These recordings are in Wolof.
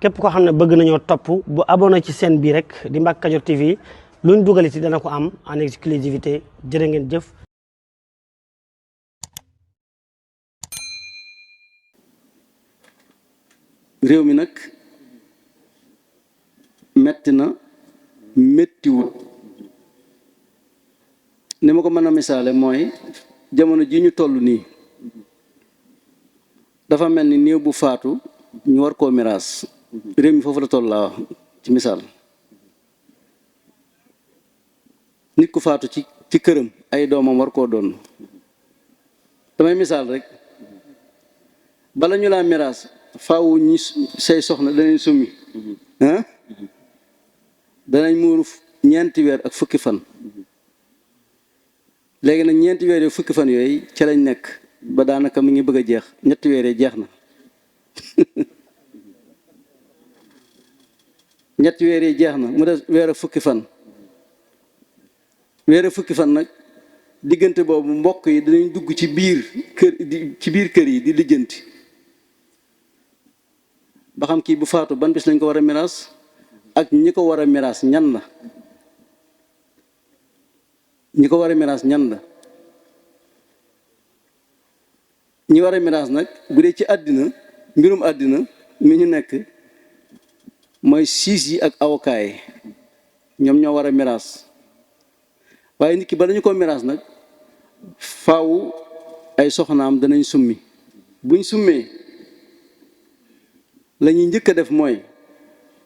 képp koo xam ne bëgg nañoo topp bu abonné ci chaîne bii rek di Mbacke Kadior TV luñ dugal ci dana ko am en exclusivité jërë ngeen jëf. réew mi nag metti na méttiwut ni ma ko mën a misaale mooy jamono ji ñu toll nii dafa mel ni néew bu faatu ñu war koo miraas réew mi foofu la toll laa wax ci misaal nit ku faatu ci këram ay doomam war koo doon damay misaal rek bala ñu laa miraas faaw ñi say soxna danañ summi danañ muuru 4 weer ak fukki fan léegi nag 4 weer yu fukki fan yooyu ca lañ nekk ba daanaka mi ngi bëgg a jeex 3 weer yi jeex na 3 weer yi jeex na mu des weer ak fukki fan weer ak fukki fan nag diggante boobu mbokk yi danañ dugg ci biir kër yi di lijjanti ba xam kii bu faatu ban bis lañ ko war a miraas ak ñi ko war a miraas ñan la ñi ko war a miraas ñan la ñi war a miraas nag bu dee ci àddina mbirum àddina mi ñu nekk mooy siis yi ak avocat yi ñoom ñoo war a miraas waaye nit ki ba dañu ko miraas nag faaw ay soxnaam danañ summi buñ summee la ñuy njëkk a def mooy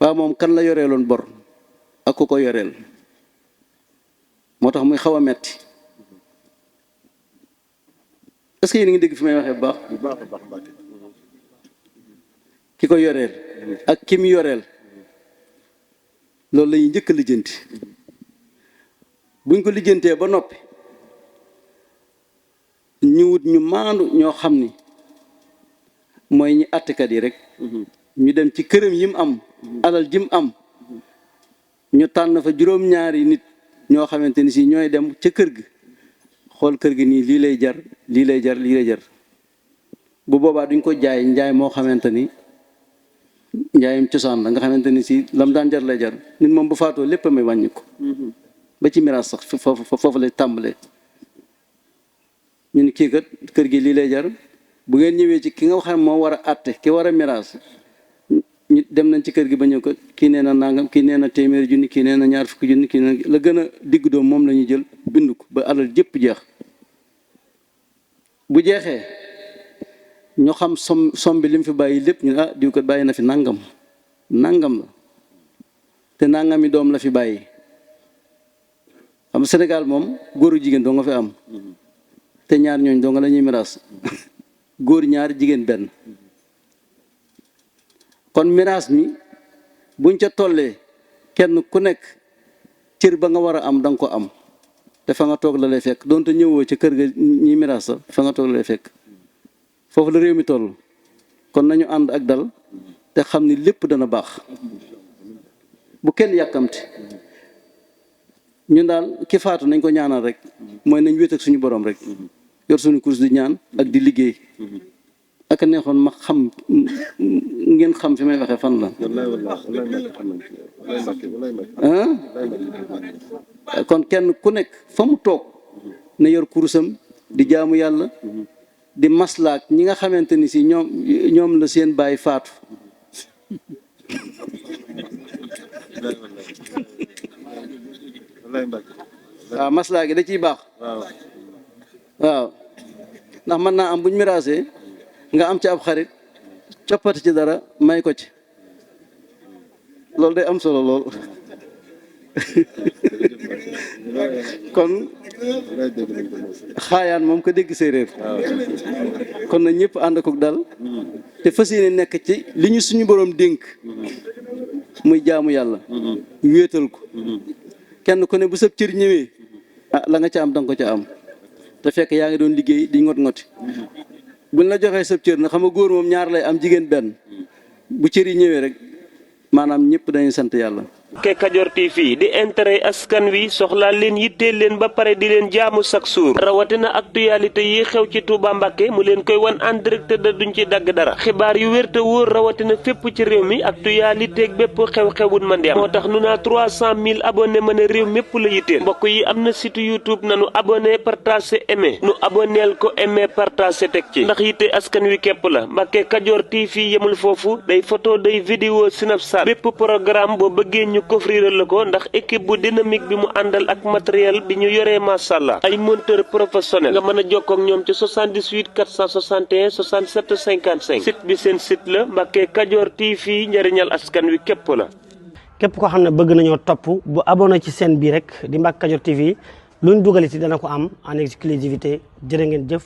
waaw moom kan la yoreeloon bor ak ku ko yoreel moo tax muy xaw a metti est-ce que yéen a ngi dégg fi may waxee bu baax ki ko yoreel ak ki mu yoreel loolu la ñuy njëkk a lijjanti buñ ko lijjantee ba noppi ñu wut ñu maandu ñoo xam ni mooy ñi àttekat yi rek ñu dem ci këram yim am alal jim am ñu tànn fa juróom-ñaari nit ñoo xamante ni si ñooy dem ca kër gi xool kër gi nii lii lay jar lii lay jar lii lay jar bu boobaa duñ ko jaay njaay moo xamante ni njaayam cosaan la nga xamante ni si lam daan jar lay jar nit moom bu faatoo lépp may wàññi ko ba ci miraas sax foofu lay tàmbalee ñu ni kii kat kër gi lii lay jar bu ngeen ñëwee ci ki nga xam moo war a àtte ki war a miraas ñu dem nañ ci kër gi ba ñëw ko kii nee na nangam kii nee na téeméeri junni kii nee na 2 fukki junni kii nee na la gën a digg doom moom la ñuy jël bind ko ba alal jëpp jeex bu jeexee ñu xam som bi li mu fi bàyyi lépp ñu diw kat bàyyi na fi nangam la te nangami doom la fi bàyyi xam Sénégal moom góoru jigéen doo nga fi am te ñaar ñooñ doo nga la ñuy miraas góor 2 jigéen 1 kon miraas mi buñ ca tollee kenn ku nekk cër ba nga war a am danga ko am te fa nga toog la lay fekk donte ñëwoo ca kër ga ñi miraas sa fa nga toog la lay fekk foofu la réew mi toll kon nañu ànd ak dal te xam ni lépp dana baax bu kenn yàkkamti ñun daal ki faatu nañ ko ñaanal rek mooy nañ wéet ak suñu borom rek yor suñu course di ñaan ak di liggéey ak neexoon ma xam ngeen xam fi may waxee fan la kon kenn ku nekk fa mu toog na yor kurusam di jaamu yàlla di maslaak ñi nga xamante ni si ñoom la seen baay faatu waaw maslaak gi da ciy baax waaw ndax mën naa am buñ miraasee nga am ci ab xarit coppati ci dara may ko ci loolu day am solo lool kon xaayaan moom ko dégg séeréer kon na ñëpp ànd ko dal te fas yéene nekk ci li ñu suñu boroom dénk muy jaamu yàlla wéetal ko kenn ku ne bu sab cër ñëwee la nga ca am danga ko ca am te fekk yaa ngi doon liggéey di ngoti buñ la joxee sab cër na xam nga góor moom 2 lay am jigéen 1 bu cër yi ñëwee rek maanaam ñëpp dañuy sant yàlla Mbacke Kadior TV di intérêt askan wi soxlaa leen yitteel leen ba pare di leen jaamu chaque jour rawatina actualité yi xew ci Touba Mbacke mu leen koy wan en direct da duñ ci dagg dara xibaar yu wér te wóor rawatina fépp ci réew mi actualité ak bépp xew-xewun man di am moo tax nu naa 300 000 abonné mën a réew mépp la yitteel mbokk yi am na site YouTube nanu abonné partagé aimé nu abonneel ko aimé partagé teg ci ndax yitte askan wi képp la Mbacke Kadior TV yemul foofu day photo day vidéo Snapchat bépp programme boo bëggee ñu coffriral la ko ndax équipe bu dynamique bi mu àndal ak matériel bi ñu yoree masàllaa ay monteur professionnel nga mën a jokkoo ak ñoom ci 78 461 67 55 site bi seen site la Mbacke Kadior TV njëriñal askan wi képp la. képp koo xam ne bëgg nañoo topp bu abonné ci chaîne bi rek di Mbacke Kadior TV luñ dugaliti dana ko am en exclusivité jërë ngeen jëf.